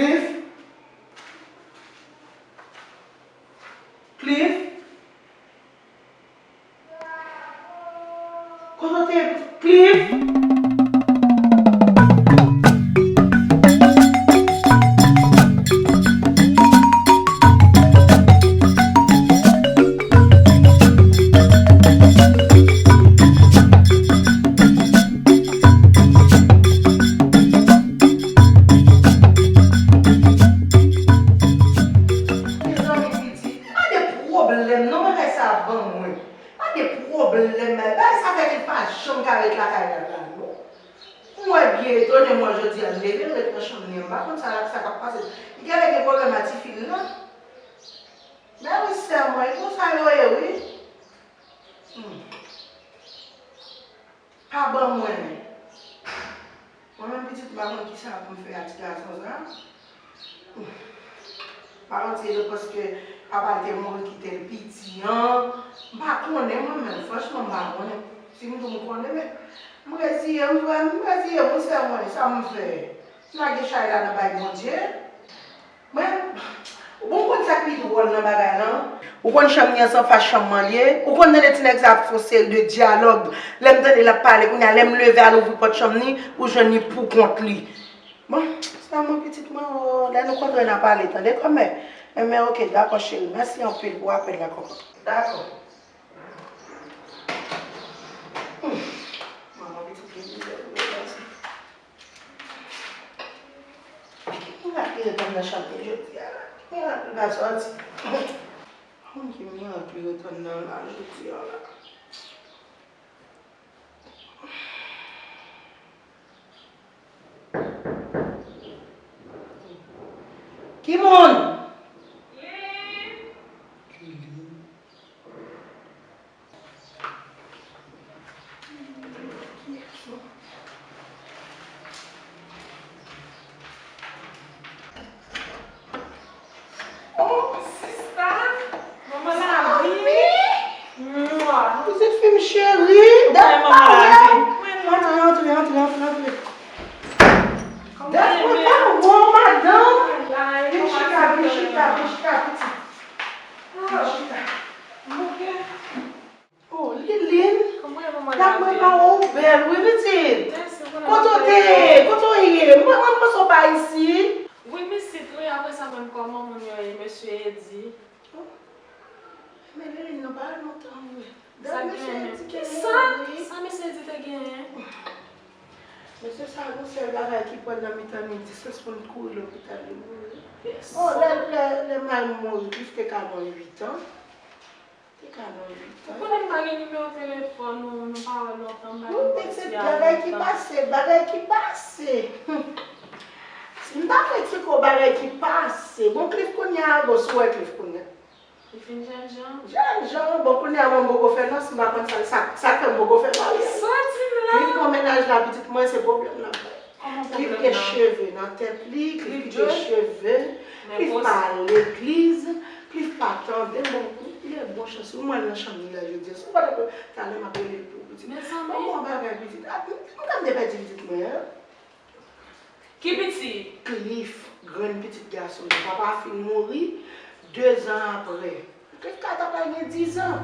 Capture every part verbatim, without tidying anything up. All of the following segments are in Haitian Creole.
Cliff? Cliff? Kote w te ye, Cliff? Mezanmi, pitit, pa de pwoblèm non, bagay sa ban mwen. Pa de pwoblèm, bagay sa fè ke l pa janm ka ret lakay la, la, non. Mwen byen etone, mwen jodi a, m leve, m ret nan chanm li an, m pa konn sa, sa k ap pase. Li genlè gen pwoblèm ak tifi l la. Men wi, sè mwen, e konsa yo ye, wi. Hmm. Pa ban mwen. Mwen menm pitit, m pa konn kisa pou m fè ak ti gason sa. M pa konn si se paske papa l te mouri kite l piti an. M pa konnen mwen menm, franchman, m pa konnen. Si m di w m konnen, men m reziye m, frè m, m reziye m, wi, sè mwen, sa m fè? M lage chay la nan bay Bondye. Mwen, bon, ou konn sa k pi dwòl nan bagay lan? Ou konn chanm li an se anfas chanm mwen li ye? Ou konn tande ti nèg sa ap fè yon seri de dyalòg. Lè m tande l ap pale, kounye a, lè m leve al ouvri pòt chanm li, ou jwenn li pou kont li. Bon, sèlman pitit mwen, o, lè nou kontre n a pale, tande, kòmè? Enben, oke, dakò, cheri. Mèsi anpil pou apèl la, kòmè. Dakò. Hmm. Manman pitit gen mizè pou yo pase. Ki mirak ki ret anndan chanm li jodi a la? Ki mirak li pa sòti? Moun ki mirak li ret anndan la jodi a la? Ki moun? Oh, sista! Manman Lavi! Mwa! Pitit fi m cheri! Dat m pa wè w! Antre, antre, antre, antre, antre! Dat mwen pa wè w, madanm! Vin chita, vin chita, vin chita, pitit! Vin chita! Oh, Liline! Dat mwen pa wè w bèl wi, pitit! Kote w te ye? Kote w ye? Mwen, mwen panse w pa isit. Wi, m isit wi, apre sa menm kòman moun yo ye, mesye Edi? Men Liline, nou pa wè lontan wi. Sa gen menm? Kisa? Sa mesye Edi te genyen? Mesye sa gon sèl bagay ki pran nan mitan nou, dis pou n kouri lopital, li mouri. Oh, lè, lè, lè May mouri, Cliff te ka gon uit an. Te ka nan uit an. Ou konnen m pa gen nimewo telefòn ou, nou pa wè lontan, m pa gen pòtye a lontan. Pitit, bagay ki pase, bagay ki pase. Si m ta fè ti ko bagay ki pase. Bon, Cliff kounye a, bon, si w wè Cliff kounye a. Li fin jènjan. Jènjan, bon, kounye a, mwen m poko fè nan, si m pa konn sa, sa, sa k fè m poko fè maryaj. Soti la. Cliff gon mennaj la, pitit mwen, se pwoblèm l ap bay. Cliff gen cheve nan tèt li, Cliff kite cheve, Cliff pa al legliz, Cliff pa tande, bon, li gen bon chans wi, mwen nan chanm li la jodi a. Si w pa t ap talè m ap rele l pou pitit. Mezanmi. Bon, bon bagay pitit. Ah, m, m t ap te pèdi pitit mwen an. Ki pitit? Cliff, grenn pitit gason li. Papa fin mouri, de zan apre. Cliff ka ta pral gen diz an.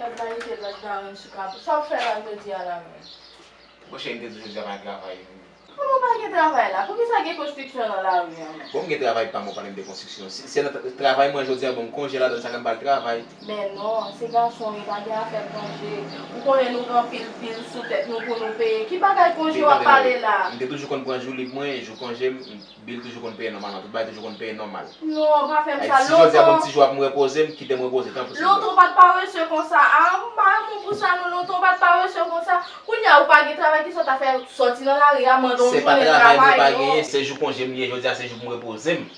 Gad kalite lòt daronn sou kap. Sa w fè la jodi a la menm? Monchè, m te toujou travay, travay. Kòman w pa gen travay la? Poukisa gen konstriksyon nan lari a menm? Bon, m gen travay pa m, ou pale m de konstriksyon. Si, se nan tra-, travay mwen jodi a, bon, m konje ladan, sa fè m pa al travay. Men non, se gason, yo pa gen afè konje. Ou konnen nou gen anpil bil sou tèt nou pou nou peye. Ki bagay konje w ap pale la? M te toujou konn pran jou lib mwen, jou konje m, bil toujou konn peye nòmalman, tout bagay toujou konn peye nòmal. Non, pa fè m sa. Si jodi a bon ti jou ap m repoze m, kite m repoze, tanpri. Lontan w pa t parese konsa. A, m pa renmen w pou sa non, lontan w pa t parese konsa. Kounye a ou pa gen travay, kisa w ta fè sòti nan lari a mande yon jounen travay non. Se pa travay mwen pa genyen, se jou konje m ye, jodi a se jou pou m repoze m.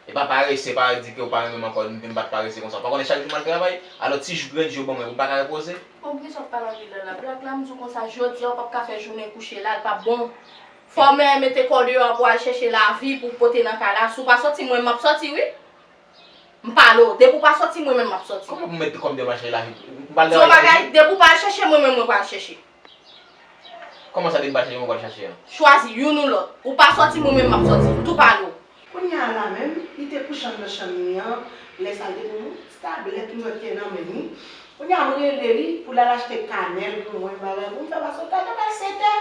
E pa parese, pa di ke w pa renmen m ankò, m pa t parese konsa. Ou pa konnen chak jou m al travay? Alò, ti jou grenn jou yo ban mwen, pou m pa ka repoze? Bon, poukisa w ap pale anpil la? Black la, m di w konsa, jodi a, w p ap ka fè jounen kouche la, l p ap bon. Fò w mete kò w deyò pou w al chèche lavi, pou w pote nan kay la. Si w pa sòti, mwen, m ap sòti, wi. M pale w, depi w pa sòti, mwen menm m ap sòti. Kòman pou m met kò m deyò m al chèche lavi? M pral travay chak jou? Di yon bagay, depi w pa al chèche, mwen menm mwen pral chèche. Kòman sa, depi m pa al chèche, mwen pral chache a? Chwazi youn ou lòt. Ou pa sòti, mwen menm m ap sòti. M tou pale w. Kounye a la menm, li te kouche anndan chanm li an, lè sa l te pou mwen, ti tablèt m wè ki te nan men li. Kounye a m rele li pou l al achte kanèl pou mwen, bagay pou m fè, paske w ta gen bay sete.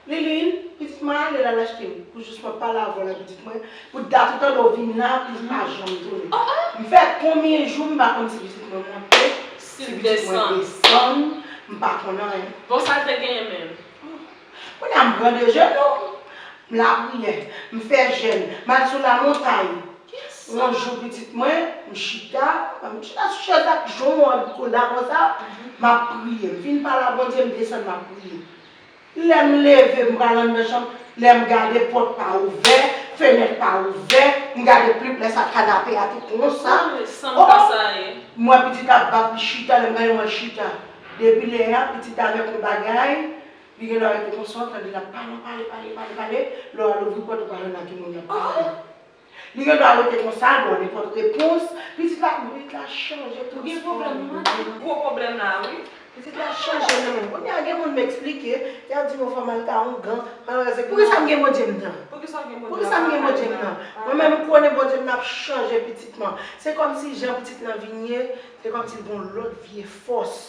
Lilin, pitit mwen ale l al achte pou jis mwen pale avè w la, pitit mwen. Pou dat ou tande w vin la, li pa janm tounen. M fè konbyen jou m pa konn si pitit mwen monte, si pitit mwen desann, m pa konn anyen. Bon, sa l te genyen menm? Kounye a m pran de jenou, m lapriyè, m fè jèn, m al sou lamontay. Yon jou pitit mwen, m chita, m chita sou chèz ak jon an kou la konsa, m ap priye. M fin pale a Bondye, m desann, m ap priye. Lè m leve, m pral anndan chanm, lè m gade pòt pa ouvè, fenèt pa ouvè, m gade pli prè sa kanape a tou konsa. San m ka sa ye. M wè pitit la ap bat li chita, lè m gade m wè l chita. Depi lè a, pitit la avèk yon bagay, li gen dwa rete konsa, w tande l ap pale, pale, pale, pale, pale. Lè w al ouvri pòt, ou pa jwenn ak ki moun y ap pale. Li gen dwa rete konsa, l ba w nenpòt repons. Pitit la, pitit la chanje tout. Ou gen pwoblèm, ou gen gwo pwoblèm la, wi. Pitit la chanje nan men m. Kounye a gen moun m eksplike, y ap di m yon fanm al ka yon gan. Poukisa m gen Bondye m nan? Poukisa m gen Bondye m nan? Mwen menm m konnen Bondye m nan ap chanje pitit mwen. Se kòmsi jan pitit lan vin ye, se kòmsi l gen yon lòt vye fòs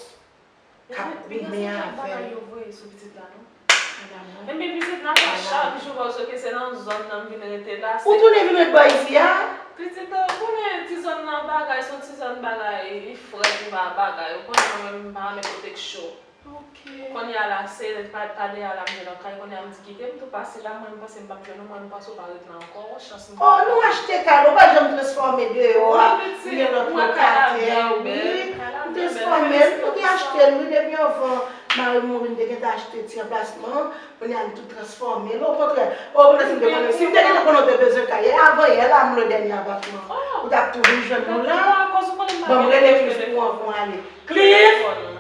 k ap goumen avè l. Ebyen pitit la pa chak jou, paske se nan zòn nan m vin rete la. Ou tounen vin ret bò isi a? Pitit, ou konnen ti zòn nan bagay, se yon ti zòn bagay, li frèt, li pa bagay. Ou konnen mwen menm m pa renmen kote k cho. Kounye a la, se pa, pa deyò la m jwe nan kay, kounye a m di kite m tou pase la, mwen m panse m p ap jwenn ou, mwen m panse ou pa ret la ankò, chans m pa. Oh, nou achte kay la, ou pa janm transfòme deyò a, ou gen lòt lokatè, wi. M transfòme l, nou te achte l, wi, depi anvan mari m mouri, m te gentan achte ti anplasman an, kounye a m tou transfòme l, okontrè, okontrè, si m te konnen, si m te gentan konnen ou te bezwen kay, e avan yè la, m lwe dènye apatman an, ou t ap tou vin jwenn nou la, ban m rele Cliff pou w anvan w ale. Cliff!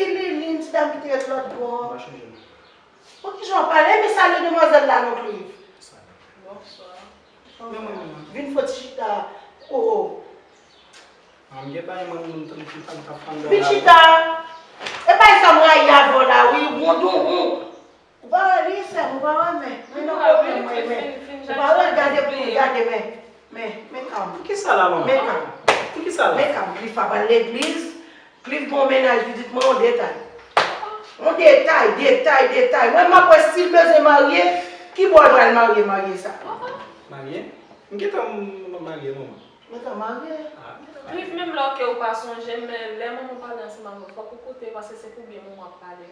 Lilin, ti dam ki te ret lòt bò. Mwen pa chanje non. Poukisa w pale? Men salye demwazèl la non, Cliff. Bonswa. Men mwen menm, vin fò ti chita. O, o. Ah, m gen bagay mwen, mwen, mwen, mwen, mwen, mwen, mwen, mwen. Vin chita. E pa sa m rayi avè w la, wi, wondonwon. Ou pa wè li, sè m, ou pa wè, men, men nan pwoblèm mwen, men. Ou pa wè, gade pou li, gade, men, men, men kanm. Poukisa la, manman? Men kanm. Poukisa la? Men kanm, Cliff ap al legliz, Cliff gon mennaj, pitit mwen, yon detay. Yon detay, detay, detay. Mwen, m ap wè si l bezwen marye, ki bò l pral marye, marye sa. Marye? M gentan m-, m-, marye, manman. Gentan marye? Ah. Cliff, menm lè ke ou pa sonje m, men lè manman pale ansanm ak mwen, fòk ou koute, paske se pou byen manman ap pale.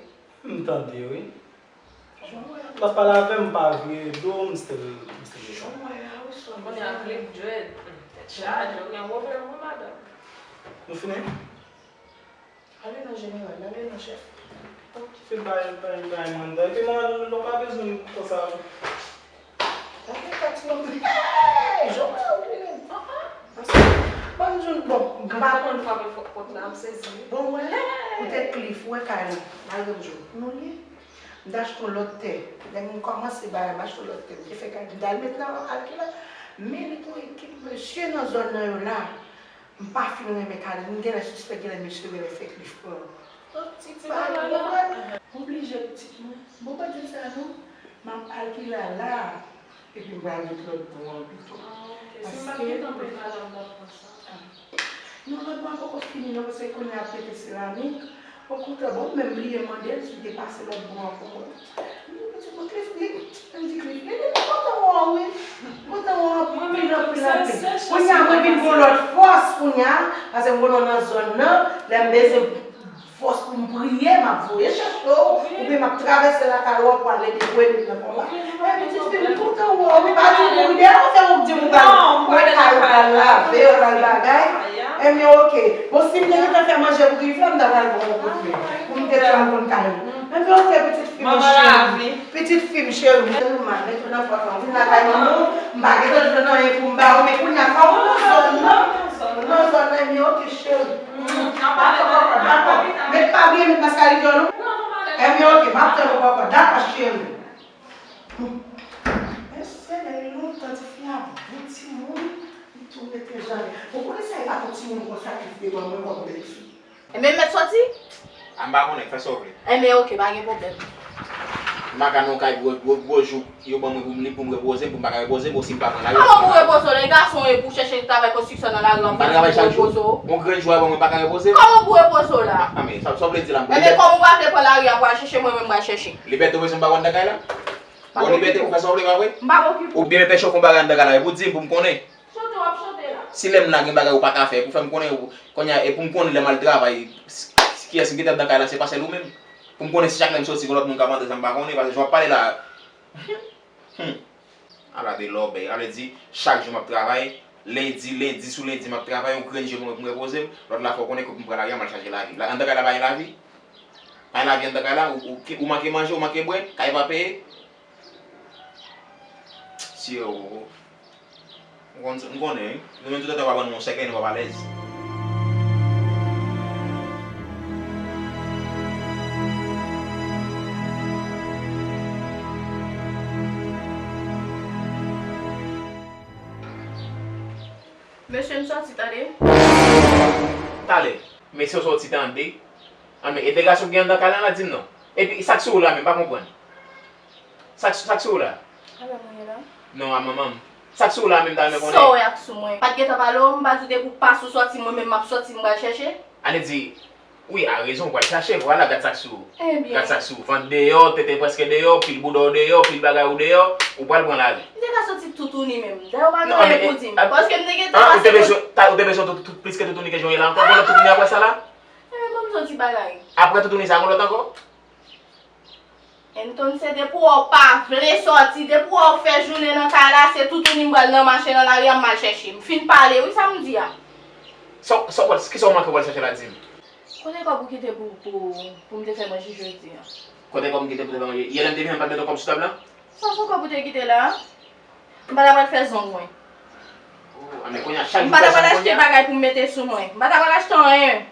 M tande, wi. L ap pale avè m, m pa vire do, m still, m still gentan. Kounye a Cliff dread, hmm, tèt chaje, ou gen pwoblèm, wi, madanm. Nou fini? Ale nan jeneral, ale nan chèf. Ki fè bay, bay, bay manda. Epi mwen, nou pa bezwen m konsa. Gade kat non. Hey, Joel, ou vini. Ban m di w, bon, m pa konn frape pòt la, m sezi. Bon, wè, koute Cliff, wè kay la, malgre m jwenn nou ye. M t achte yon lòt tè. Lè m kòmanse bagay, m achte yon lòt tè. M te fè kay, m t al met nan alkila. Men li gon ekip mesye nan zòn nan yo la. M pa fin renmen kay la. M genlè sispèk, genlè mesye, genlè fè Cliff pran. Yon ti bagay, ou konprann? M oblije, pitit mwen. Bon, pa di sa non. M ap alkila la. Epi m pral met lòt bò an pito. Ah, ok. Si m pa t gentan pran kay la, m t ap pran sa. Non, lòt bò a poko fini non, paske kounye a ap mete seramik. Okontrè, bon, m menm bliye mande l si l te pase lòt bò an pou mwen. Li di, "Pitit mwen, Cliff, li," m di, "Cliff, li, li, m kontan wè w, wi. M kontan wè w anpil, anpil, anpil." Kounye a, mwen vin gon lòt fòs kounye a, paske m konnen w nan zòn nan, lè m bezwen fòs pou m priye, m ap voye chèche w, oubyen m ap travèse lakay ou pou ale debwele nan konba. Men pitit fi m, m kontan wè w, m pa di w pou w deyò, se ou k di m ou pral, ou pral lave, ou pral bagay. Ebyen, oke. Bon, si m te gentan fè manje pou Cliff la, m ta pral ba w yon kout men. Pou m te pran konn kay ou. Ebyen, oke, pitit fi m cheri. Pitit fi m cheri. Mwen, nou mal, met ou nan pòt la. Ou vin lakay manman w, m pa gentan jwenn anyen pou m ba ou, men kounye a, kòm ou nan zòn nan, ou nan zòn nan, ebyen, oke, cheri. Dakò, papa, dakò. Met pa bliye met maskarita w non. Ebyen, oke, m ap tann ou, papa. Dakò, cheri. Men Senyè, li lontan tifi a bon timoun, li tou rete jan. Bon, kote sa e pa tout timoun konsa ki te ban mwen kòm bèlfi? Ebyen, m mèt soti? A, m pa konnen, fè sa w vle. Ebyen, oke, pa gen pwoblèm. M pa ka nan yon kay gwo, gwo, gwo jou, yo ban mwen pou m li, pou m repoze m, pou m pa ka repoze m, osi m pa pran lari. Kòman pou repoze w? Lè gason w ye pou w chèche travay konstriksyon nan lari an, pou w repoze w? M pa travay chak jou. Yon grenn jou a ban mwen, m pa ka repoze m? Kòman pou repoze w la? A, a, men, sa, sa w vle di la, m... Ebyen, kòm ou pa vle pran lari a pou al chèche, mwen menm m pral chèche. Libète w bezwen m pa w anndan kay la? Bon, Libète, ou fè sa w vle, pa vre? M pa okipe w. Oubyen men pèch yo fè yon bagay anndan kay la, epi w di m pou m konnen. Chante w ap chante la. Si lè m la gen bagay ou pa ka fè, pou fè m konnen, ou, kounye a, e pou m konnen lè m al travay, s-, s-, kiyès m kite anndan kay la, se pa sèl ou menm. Pou m konnen si chak lè m soti, gon lòt moun k ap antre san m pa konnen, paske jan w ap pale la, hmm, ala de lòbèy. Sa vle di, chak jou m ap travay, lendi, lendi sou lendi m ap travay, yon grenn jou pou m repoze m, lòt la fò w konnen ke pou m pran lari a, m al chache lavi. La, anndan kay la pa gen lavi? Pa gen lavi anndan kay la? Ou, ou, ou manke manje, ou manke bwè, kay pa peye? Sye o. M konn, m konnen, wi. Nou menm toutotan w pa ban nou yon sèkèy, nou p ap alèz. Mesye, m sòti, tande. Talè. Mesye, w sòti, tande. Anben, e de gason ki gen anndan kay la, la di m non. Epi, sa k sou ou la menm, m pa konprann. Sa k, sa k sou ou la? Avè m ou ye la? Non, a manman m. Sa k sou ou la menm, m ta renmen konnen. Sa w wè ak sou mwen? Pa t gentan pale w, m pa di w depi w pa sou sòti, mwen menm m ap sòti, m pral chèche? Ann di, wi, a rezon, ou pral chache, vwala, gad sa k sou ou. Ebyen. Gad sa k sou ou. Vant deyò, tete prèske deyò, pil bouda w deyò, pil bagay ou deyò, ou pral pran lari. M te ka sòti toutouni menm. Dayè, ou pa gen anyen pou di m. Paske m te gentan pase. Ou te bezwen, ou te bezwen tout, tout, plis ke toutouni ke jan w ye la ankò? Gon lòt toutouni apre sa la? Ebyen, ban m di w ti bagay. Apre toutouni sa, gon lòt ankò? Entonces, depi w wè w pa vle sòti, depi w wè w fè jounen nan kay la, se toutouni m pral nan mache nan lari a, m al chèche. M fin pale, wi, sa m di a. Sa, sa w pral, kisa w manke w pral chèche la, di m? Kote kòb ou kite pou, pou, pou m te fè manje jodi a? Kote kòb m kite pou te fè manje? Yè lè m te vini, m pa t mete yon kòb sou tab la? Sa se yon kòb ou te kite la? M pa ta pral fè zong mwen. Oh, anben kounye a, chak jou m pa ta pral achte bagay pou m mete sou mwen. M pa ta pral achte anyen.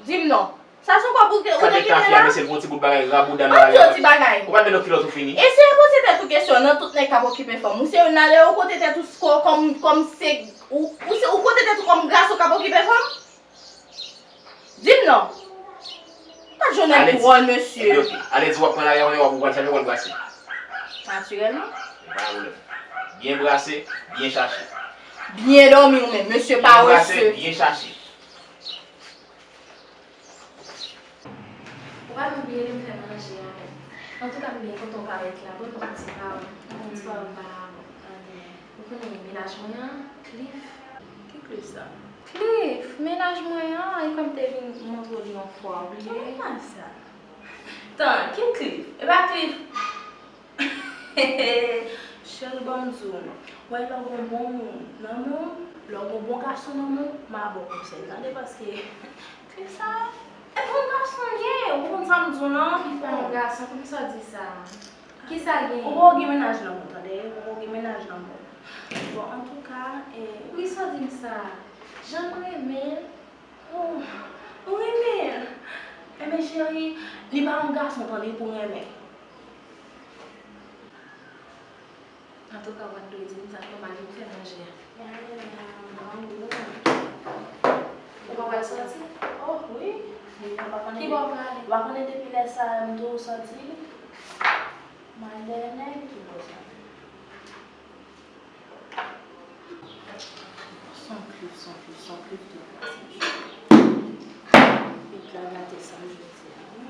Di m non. Sa se yon kòb ou te, ou te kite la? Mesye, l gon ti bout bagay rabouda nan. An di yon ti bagay. Ou pa met nan kilòt ou fini. Eseye poze tèt ou kesyon nan, tout nèg k ap okipe fanm. Ou se youn nan yo, ou kote tèt ou ko-, kòm, kòm se, ou, ou se, ou kote tèt ou kòm gason k ap okipe fanm? Di m non. Pa jwenn yon dwòl mesye. Ok. Ale di w ap pran lari a, w ap pral chache, w ap brase. Natirèlman. Pa gen pwoblèm. Byen brase, byen chache. Byen dòmi ou menm, mesye parese. Byen brase, byen chache. Ou pa bliye lè m fè manje a. Antouka, m byen kontan w parèt la. Bon, m konn ti pa w. M konn ti pa w m pa la. Ou konnen mennaj mwen an, Cliff. Ki Cliff sa? Cliff, mennaj mwen an, e kòm te vin montre w li yon fwa, ou bliye? Ki mennaj sa? Tan, ki Cliff? E pa Cliff. Cheri, ban m di w, wè lè w gon bon moun nan men w, lè w gon bon gason nan men w, m a ba w konsèy, tande, paske Cliff sa, e bon gason l ye, ou konn sa m di w lan? Li pa yon gason, poukisa w di sa? Kisa l genyen? Ou poko gen mennaj nan men w, tande, ou poko gen mennaj nan men w. Bon, antouka, e, poukisa w di m sa? Jan m renmen l. Oh, ou renmen l? Enben, cheri, li pa yon gason, tande, pou renmen. Antouka, ou pa t dwe di m sa, fò m ale m fè manje a. Ou pa pral sòti? Oh, wi. Ki bò w prale? Ou pa konnen depi lè sa a, m toujou sòti. M al dèyè nèg, ki bò sa? Son Cliff, son Cliff, son Cliff, tout pase. Pit la gate sa m jodi a, wi.